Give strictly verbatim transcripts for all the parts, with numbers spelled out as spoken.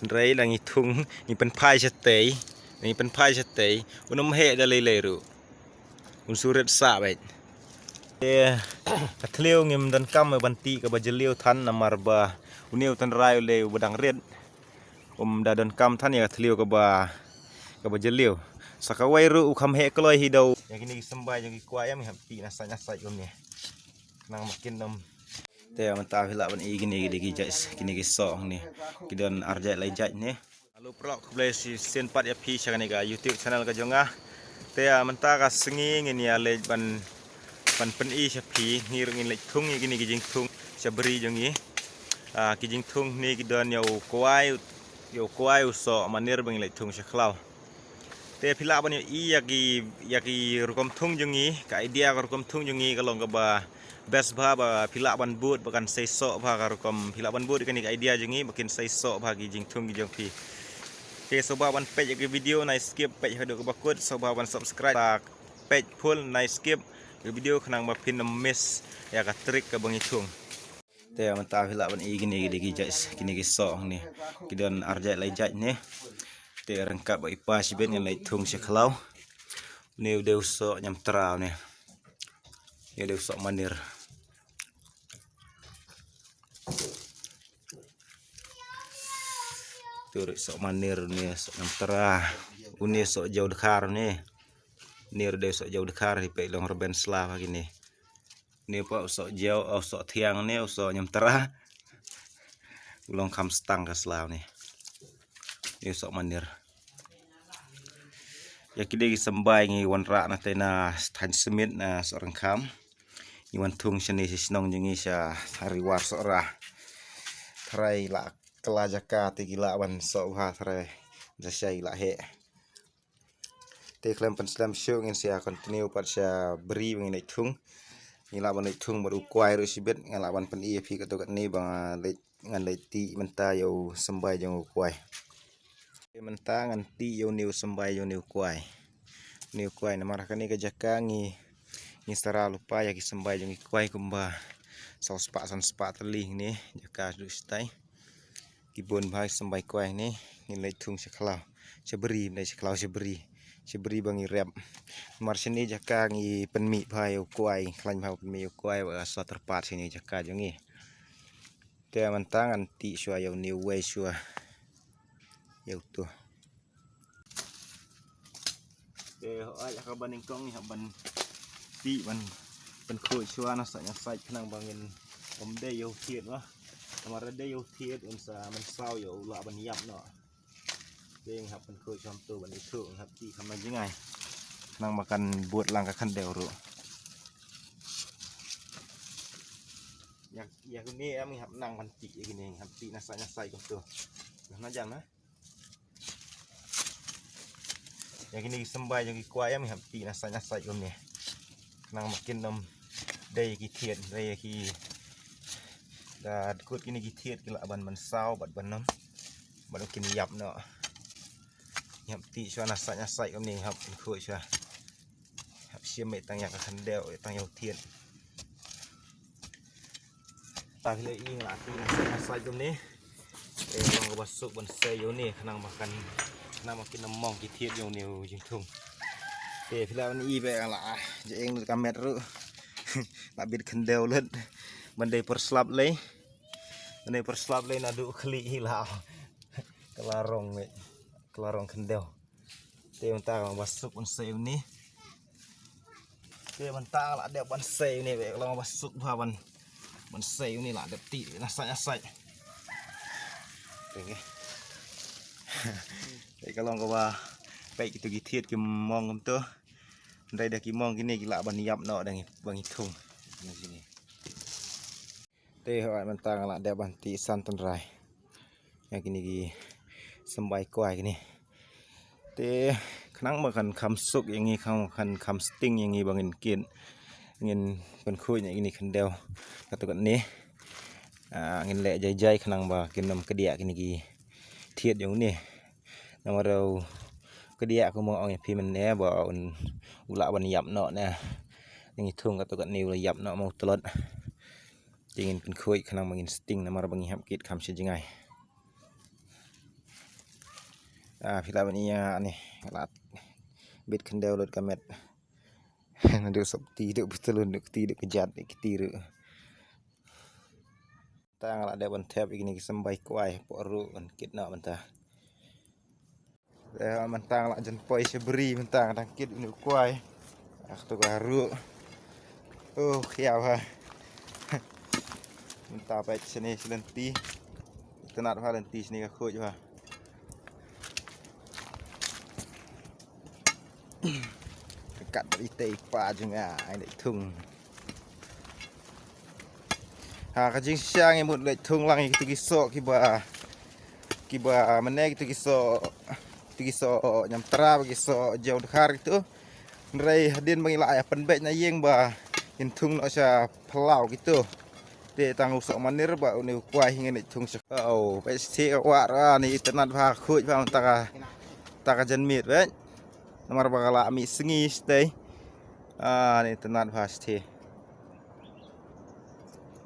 Hynrei la ngi thung, ngi pynphai shatei, ngi pynphai shatei, un ym heh da lei lei ruh. Un surit sa beit. Te ka thliew ngim donkam ban tih kaba jylliew than namar ba une u tynrai u lei uba dang rit. Um da donkam than ïa ka thliew kaba, kaba jylliew. Sa kawei ruh u kham heh kloi hi daw. Ïa kine ki symbai jong ki kwai em, ngi hap tih na sait na sait kumne. Khnang ba kin ym. Te mynta phi lah ban i kine ki dei ki jait, kine ki soh hangne. Ki don ar jait lai jait ne. Alo prok khublei shisien pat ïa phi sha kane ka YouTube channel ka jong nga. Te mynta ka sngi ngin ïa leit ban, ban pyni sha phi, ngi ruh ngin leit thung ïa kine ki jingthung sha bri jong ngi. Ah, ki jingthung hangne ki don ïa u kwai, ïa u kwai, u soh manir ba ngin leit thung sha khlaw. Te phi lah ban ïohi ïa ki, ïa ki rukom thung jong ngi, ka idea ka rukom thung jong ngi ka long kaba best bha ba phi lah ban bud ba kan sei soh bha ka rukom, phi lah ban bud ïa kane ka idea jong ngi ba kin sei soh bha ki jingthung ki jong phi. Te sngewbha ban peit ïa ki video nai skip, peit haduh kaba kut, sngewbha ban subscribe, peit full nai skip ïa ki video khnang ba phin ym miss ïa ka trick kaba ngi thung. Te mynta phi lah ban i kine ki dei ki jait, kine ki soh hangne. Ki don ar jait lai jait ne. Te ryngkat bad i pa shibit ngan leit thung sha khlaw. Une u dei u soh ñiamtra une. Une u dei u soh manir. Te u dei u soh manir une, soh ñiamtra. Une u soh jaw dkhar une. Une u dei u soh jaw dkhar, hi peit long rben sla ha kine. Une pat u soh jaw, u soh thiang une, u soh ñiamtra. U long kham stang ka sla une. Une u soh manir. Ïa ki dei ki symbai ngi wanrah na tei na thaiñ Smit na Sohryngkham. Ngi wan thung shane sha shnong jong ngi sha Riwar Sohra. Tharai la kylla jaka te ki lah ban soh bha, tharai jashai la heh. Te khlem pynslem shuh ngin sa ïa continue pat sha bri ba ngin leit thung. Ngi lah ban leit thung bad u kwai ruh shibit, ngan lah ban pyni ïa phi katto katne ba nga leit, ngan leit tih mynta ïa u symbai jong u kwai. Te mynta ngan tih ïa une u symbai jong une u kwai. Une u kwai namar ha kane ka jaka ngi, ngi sara lypa ïa ki symbai jong ki kwai kumba saw spah san spah tylli ne jaka duh shatai. Ki bun bha ki symbai kwai ne, ngin leit thung sha khlaw. Sha bri, mynta sha khlaw sha bri. Sha bri ba ngi rep. Namar shane jaka ngi pynmih bha ïa u kwai, khlaiñ bha pynmih ïa u kwai ba ka sa tyrpad shane jaka jong ngi. Te mynta ngan tih shuwa ïa une uwei shuwa. Ïa uto. Te hooid, ha kaba nyngkong ngi hap ban tih ban pynkhuid shuwa na sait na sait khnang ba ngin ym dei ïa u thied, wa. Namar dei ïa u thied un sa mynsaw ïa u lah ban ïap noh. Te ngi hap pynkhuid shuwa kumto ban ithuh, ngi hap tih kham na jngai khnang ba kan bud lang ka khyndew ruh. Ïa, ïa kine em ngi hap nang ban tih, ïa kine ngi hap tih na sait na sait kumto. Dah na jan na. Ïa kine ki symbai jong ki kwai em ngi hap tih na sait na sait kumne. Khnang ba kin ym dei ki thied, dei ki, da dkut kine ki thied ki lah ban mynsaw bad ban ym, bad kin ïap noh. Ngi hap tih shuwa na sait na sait kumne, ngi hap pynkhuid shuwa. Hap shim beit tang ïa ka khyndew, tang ïa u thied. Ta phi la i nga la tih na sait na sait kumne. Te long kaba suk ban sei ïa une khnang ba kan, khnang ba kin ym mong ki thied ïa une u jingthung. Te phi la ban i beit nga la, ah, jingïeng lut ka met ruh. La bit khyndew lut. Ban dei por slap lei. Ban dei por slap lei naduh khlieh hi la. Ka la rong beit. Ka la rong khyndew. Te mynta ka long ba suk ban sei une. Te mynta la dep ban sei une beit, ka long ba suk bha ban, ban sei une, la dep tih na sait na sait. Te nge. Te ka long kaba peit kito ki thied ki mong kumto. Hynrei da ki mong kine ki lah ban ïap noh da ngi, ba ngi thung. Te hooid mynta nga la dep ban tih san tynrai. Ïa kine ki symbai kwai kine. Te khnang ba kan kham suk ïa ngi, khnang ba kan kham sting ïa ngi ba ngin kit, ngin pynkhuid ïa kine khyndew. Kato katne, ah, ngin leh jai jai khnang ba kin ym kdiah kine ki thied jong une. Namar u kdiah kumba ong ïa phi mynne ba un, u lah ban ïap noh ne. Ngi thung kato katne u la ïap noh ma u tlot. Te ngin pynkhuid khnang ba ngin sting namar ba ngi hap kit kham sha jngai. Ah, phi lah ban ïa ni, lah bit khyndew lut ka met. Naduh sop ti, duh betelun, duh kti, duh kjat, duh kti ruh. Tang lah dep ban thep ïa kine ki symbai kwai, pok ruh ban kit noh mynta. Eh, mynta lah jan poi sha bri mynta dang kit ïa une u kwai. Ah, tu ka ruh. Oh, khia bha. Mynta peit shane shi lynti. Itynnad bha lynti shane ka khuid bha. Ka kat bad ite i pa jong nga, ai dei thung. Ha ka jingshisha ngi mut leit thung lang ïa kitu ki soh kiba, kiba mane kitu ki soh, kitu ki soh ñiamtra bad ki soh jaw dkhar kitu. Hynrei hadien ba ngi la ïa pynbeit na ïing ba ngin thung noh sha phyllaw kitu. Te tang u soh manir bad une u kwai hi ngin leit thung sha. Oh, peit shi ka wah ra ni itynnad bha khuid bha mynta ka, mynta ka janmiet peit. Namar ba ka la mih sngi shatei. Ah, ni itynnad bha shatei.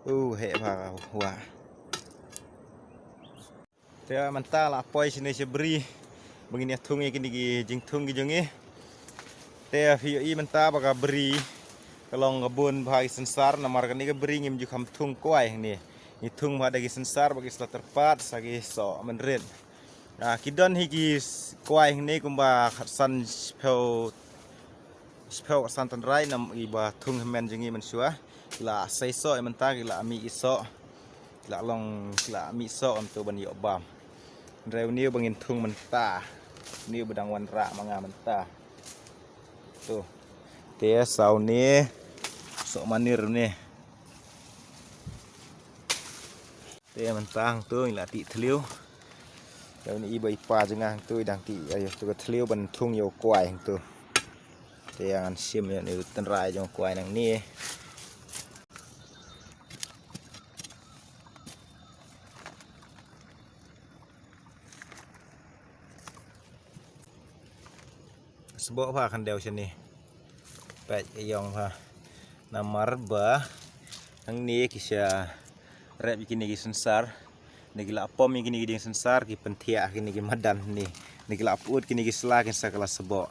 Uh, heh bha ka wah. Te mynta la poi shane sha bri ba ngin ïa thung ïa kine ki jingthung ki jong ngi. Te phi ïohi mynta ba ka bri ka long ka bun bha ki synsar namar kane ka bri ngim ju kham thung kwai hangne. Ngi thung bha da ki synsar bad ki sla tyrpad sa ki soh mynrit. Ah, ki don hi ki s-, kwai hangne kumba khatsan shiphew, shiphew khatsan tynrai namar kiba thung hynmen jong ngi mynshuwa. Ki la sei soh ïa mynta ki la mih ki soh. Ki la long ki la mih soh kumto ban ïoh bam. Hynrei une u ba ngin thung mynta. Une u ba dang wanrah ma nga mynta. To. Te sa une soh manir une. Te mynta hangto ngi la tih thliew. Te une i ba i pa jong nga hangto i dang tih ïa to ka thliew ban thung ïa u kwai hangto. Te ngan shim ïa une u tynrai jong u kwai nangne. Sboh bha khyndew shane. Peit ïong bha. Namar ba hangne ki sha rep ïa kine ki synsar. Ne ki la pom ïa kine ki jingsynsar ki pynthiah kine ki madan ne. Ne ki la put kine ki sla kin sa ka la sboh.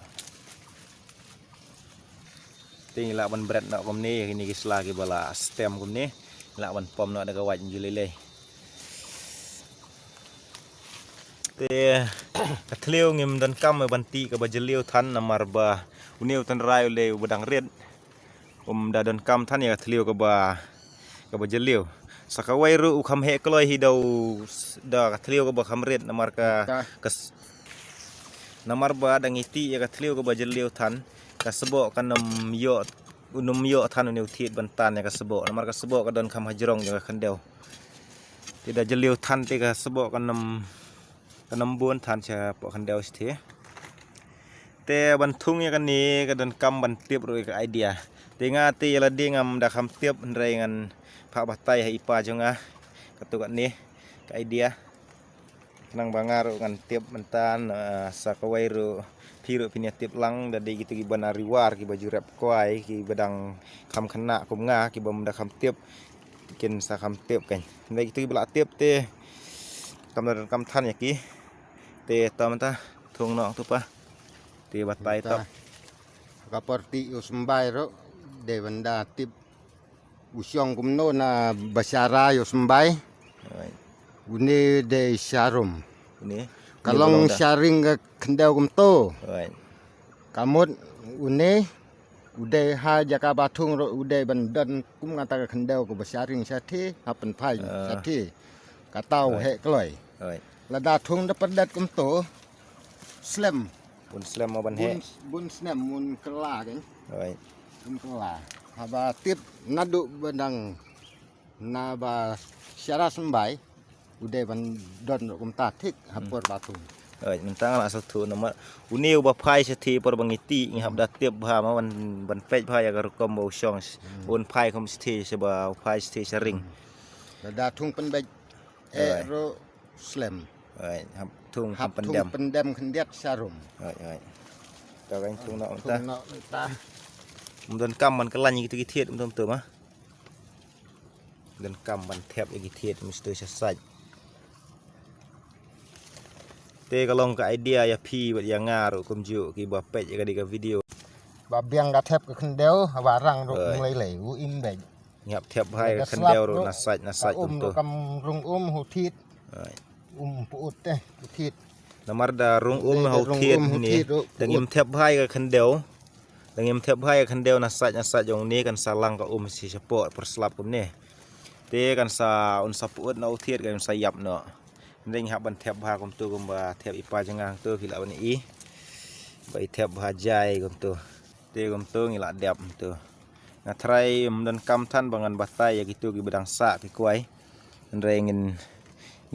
Te ngi lah ban bret noh kumne, kine ki sla kiba la stem kumne. Ngi lah ban pom noh da ka wait ju lei lei. Te ka thliew ngim donkam ban tih kaba jylliew than namar ba une u tynrai u lei uba dang rit. Um da donkam than ïa ka thliew kaba kaba jylliew. Sa kawei ruh u kham heh kloi hi da u s-, da ka thliew kaba kham rit namar ka, ka s-, namar ba dang iti ïa ka thliew kaba jylliew than ka sboh kan ym ïoh, un ym ïoh than une u thied ban tan ïa ka sboh namar ka sboh ka don kham hajrong ïa ka khyndew. Te da jylliew than te ka sboh kan ym Kan ym bun than sha poh khyndew shatei. Te ban thung ïa kane ka donkam ban tip ruh ïa ka idea. Te nga te ïa lade ngam da kham tip hynrei ngan phah batai ha i pa jong nga. Katto katne ka idea. Khnang ba nga ruh ngan tip mynta, ah, sa kawei ruh phi ruh phin ïa tip lang da dei kito kiba na riwar kiba ju rep kwai kiba dang kham khynnah kum nga kiba ym da kham tip. Kin sa kham tip kan. Hynrei kito kiba la tip te kam da donkam than ïa ki. Te to mynta thung noh tu pa. Te batai to. Ka por tih u symbai ruh dei ban da tip u shong kumno na ba shara ïa u symbai. Right. Une dei sharum. Une. Ka long sharing ka khyndew kumto. Right. Ka mut une u dei ha jaka ba thung ruh u dei ban don kum kata ka khyndew kaba sharing shatei ha pynphai shatei. Kata u heh kloi. Lada thung da pyrdet kumto slem. Bun slem mo ban heh. Bun, bun slem, bun kylla kan. Bun kylla. Haba tip naduh ba dang na ba shara symbai. U dei ban don ruh kumta thik ha por ba thung. Oi, mynta nga la sngewthuh namar une uba phai shatei por ba ngi tih ngi hap da tip bha ma ban, ban peit bha ïa ka rukom ba u shong. Bun phai kum shatei sha ba u phai shatei sharing. Lada thung pynbeit eh ruh slem. Oi, hap thung, hap thung pyndem. Pyndem khyndiat sharum. Oi, oi. Ta kan thung noh mynta. Thung noh mynta. Ym donkam ban kylla ïa kito ki thied mynta mynta ma. Donkam ban thep ïa ki thied mesti sha sait. Te ka long ka idea ïa phi bad ïa nga ruh kumjuh kiba peit ïa kane ka video. Ba biang ka thep ka khyndew, ba rang ruh. Oi. Ngi lei lei, u im bad. Ngi hap thep bha ïa ka khyndew ruh, na sait na sait kumto. Kam rung um, u thied. Oi. Um pyut te, u thied. Namar da rung um, u thied ne. Da ngim thep bha ïa ka khyndew. Da ngim thep bha ïa ka khyndew, na sait na sait jong ne kan sa lang ka um shi shapoh por slap kumne. Te kan sa, un sa pyut noh u thied, kan sa ïap noh. Ngi hap ban thep bha kumto kumba thep i pa jong nga kumto, phi lah ban i. Ba i thep bha jai kumto. Te kumto ngi lah dep kumto. Nga tharai ym don kam than ba ngan batai ïa kito kiba dang sah ki kwai. Hynrei ngin,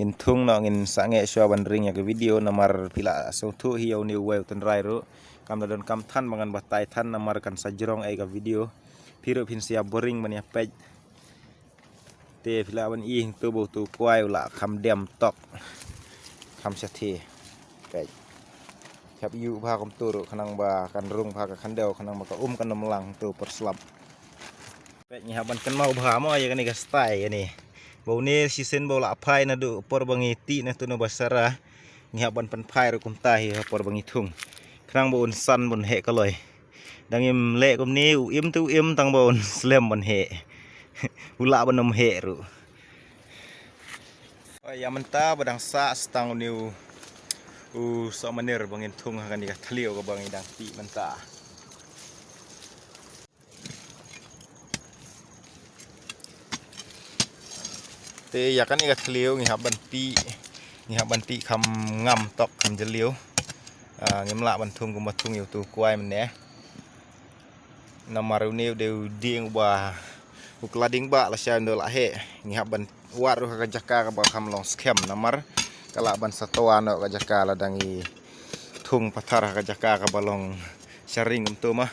ngin thung noh, ngin sangeh shuwa ban ring ïa ka video namar phi lah sngewthuh hi ïa une uwei u tynrai ruh. Kam da don kam than ba ngan batai than namar kan sa jrong ei ka video. Phi ruh phin sa ïa boring ban ïa peit. Te phi lah ban i hangto ba uto u kwai u lah kham dem tok. Kham shathie. Peit. Hap ïuh bha kumto ruh khnang ba kan rung bha ka khyndew, khnang ba ka um kan ym lang hangto por slap. Peit, ngi hap ban kynmaw bha mo ïa kane ka style kane. Ba une shisien ba u lah phai naduh por ba ngi tih na tu na ba sara. Ngi hap ban pynphai ruh kumta hi ha por ba ngi thung. Khnang ba un san bun heh kloi. Da ngim leh kumne, u im te u im tang ba un slem ban heh. U lah ban ym heh ruh. Oi, ïa mynta ba dang sah, sa tang une u, u sohmynir ba ngin thung ha kane ka thliew kaba ngi dang tih mynta. Te ïa kane ka thliew ngi hap ban tih, ngi hap ban tih kham ngam tok, kham jylliew. Ah, ngim lah ban thung kumba thung ïa uto u kwai mynne. Namar une u dei u dieng uba u kylla dieng ba lashai un da lah heh. Ngi hap ban wad ruh ha ka jaka kaba kham long skhem namar ka lah ban sa twa noh ka jaka lada ngi thung pathar ha ka jaka kaba long sharing kumto ma.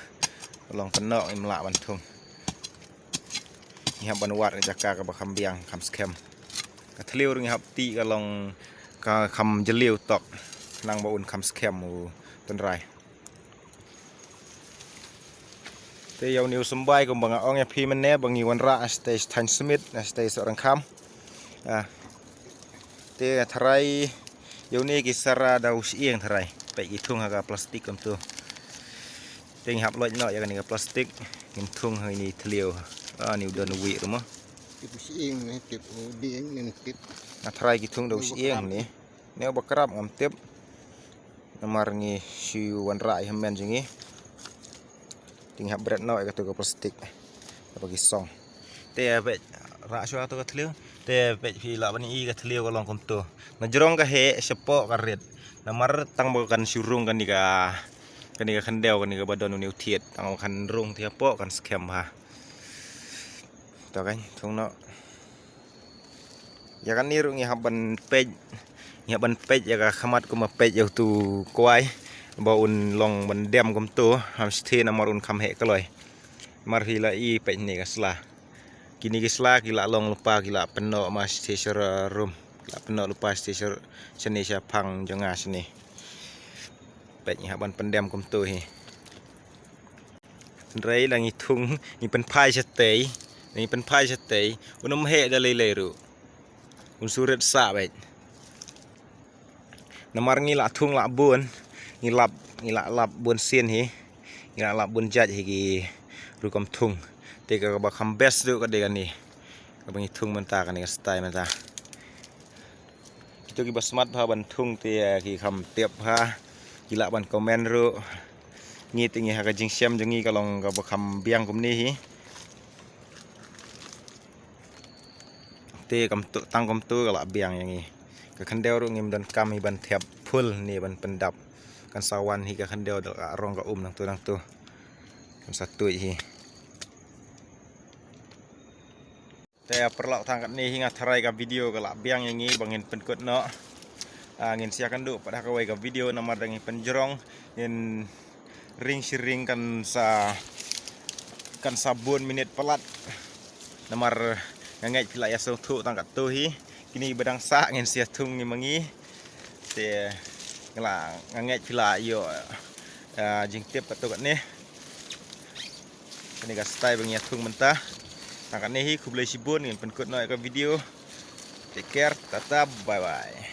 Long pynnoh ngim lah ban thung. Ngi hap ban wad ka jaka kaba kham biang, kham skhem. Ka thliew ruh ngi hap tih ka long ka kham jylliew tok. Khnang ba un kham skhem u tynrai. Te ïa une u symbai kumba nga ong ïa phi mynne ba ngi wanrah stage thaiñ smit, stage soh rangkham. Ah. Te tharai ïa une ki sara da u shyieng tharai. Peit ki thung ha ka plastik kumto. Te ngi hap loit noh ïa kane ka plastik. Ngin thung ha ine i thliew. Ah, une u don u wih ruh mo. Tip u shyieng ne, tip u dieng ne, tip. Nga tharai ki thung da u shyieng ne. Ne uba krap ngam tip. Namar ngi shu wanrah ïa hynmen jong ngi. Te ngi hap bret noh ïa kato ka plastik. Kaba ki song. Te peit, rah shuwa kato ka thliew. Te peit phi lah ban i ka thliew ka long kumto. Na jrong ka heh, shapoh ka rit. Namar tang ba kan shu rung kane ka, kane ka khyndew, kane kaba don une u thied. Tang ba kan rung te hapoh kan skhem bha. To kan, thung noh. Ïa kane ruh ngi hap ban peit, ngi hap ban peit ïa ka khmat kumba peit ïa uto u kwai ba un long ban dem kumto, ham shathie namar un kham heh kloi. Mar hi la i peit ne ka sla. Kine ki sla ki la long lypa, ki la pynnoh ma shathie sharum, ki la pynnoh lypa shathie shar, shane shaphang jong nga shane. Peit ngi hap ban pyndem kumto hi. Hynrei la ngi thung, ngi pynphai shatei, la ngi pynphai shatei, un ym heh da lei lei ruh. Un surit sah beit. Namar ngi la thung la bun, ngi lap, ngi la lap bun sien hi, ngi la lap bun jait hi ki rukom thung. Te kaba kham best ruh ka dei kane, kaba ngi thung mynta kane ka style mynta. Kito kiba smat bha ban thung te, eh, ki kham tip bha. Ki lah ban comment ruh. Ngi te ngi ha ka jingshem jong ngi ka long kaba kham biang kumne hi. Te kumto, tang kumto ka lah biang ïa ngi. Ka khyndew ruh ngim don kam hi ban thep full ne ban pyndap. Kan sa wan hi ka khyndew da ka rong ka um nangto nangto. Kan sa tuid hi. Te paralok, tang katne hi nga tharai ka video ka lah biang ïa ngi ba ngin pynkut noh. Ah, ngin sa ïakynduh pat ha kawei ka video namar da ngi pynjrong, ngin ring shi ring kan sa, kan sa bun minit palat. Namar nga ngeit phi lah ïa sngewthuh tang katto hi. Kine ba dang sah ngin sa ïa thung ngi ma ngi. Te nga la, nga ngeit phi la ïoh, ah, jingtip katto katne. Kane ka style ba ngi ïa thung mynta. Tang katne hi, khublei shibun, ngin pynkut noh ïa ka video. Take care, tata, bye bye.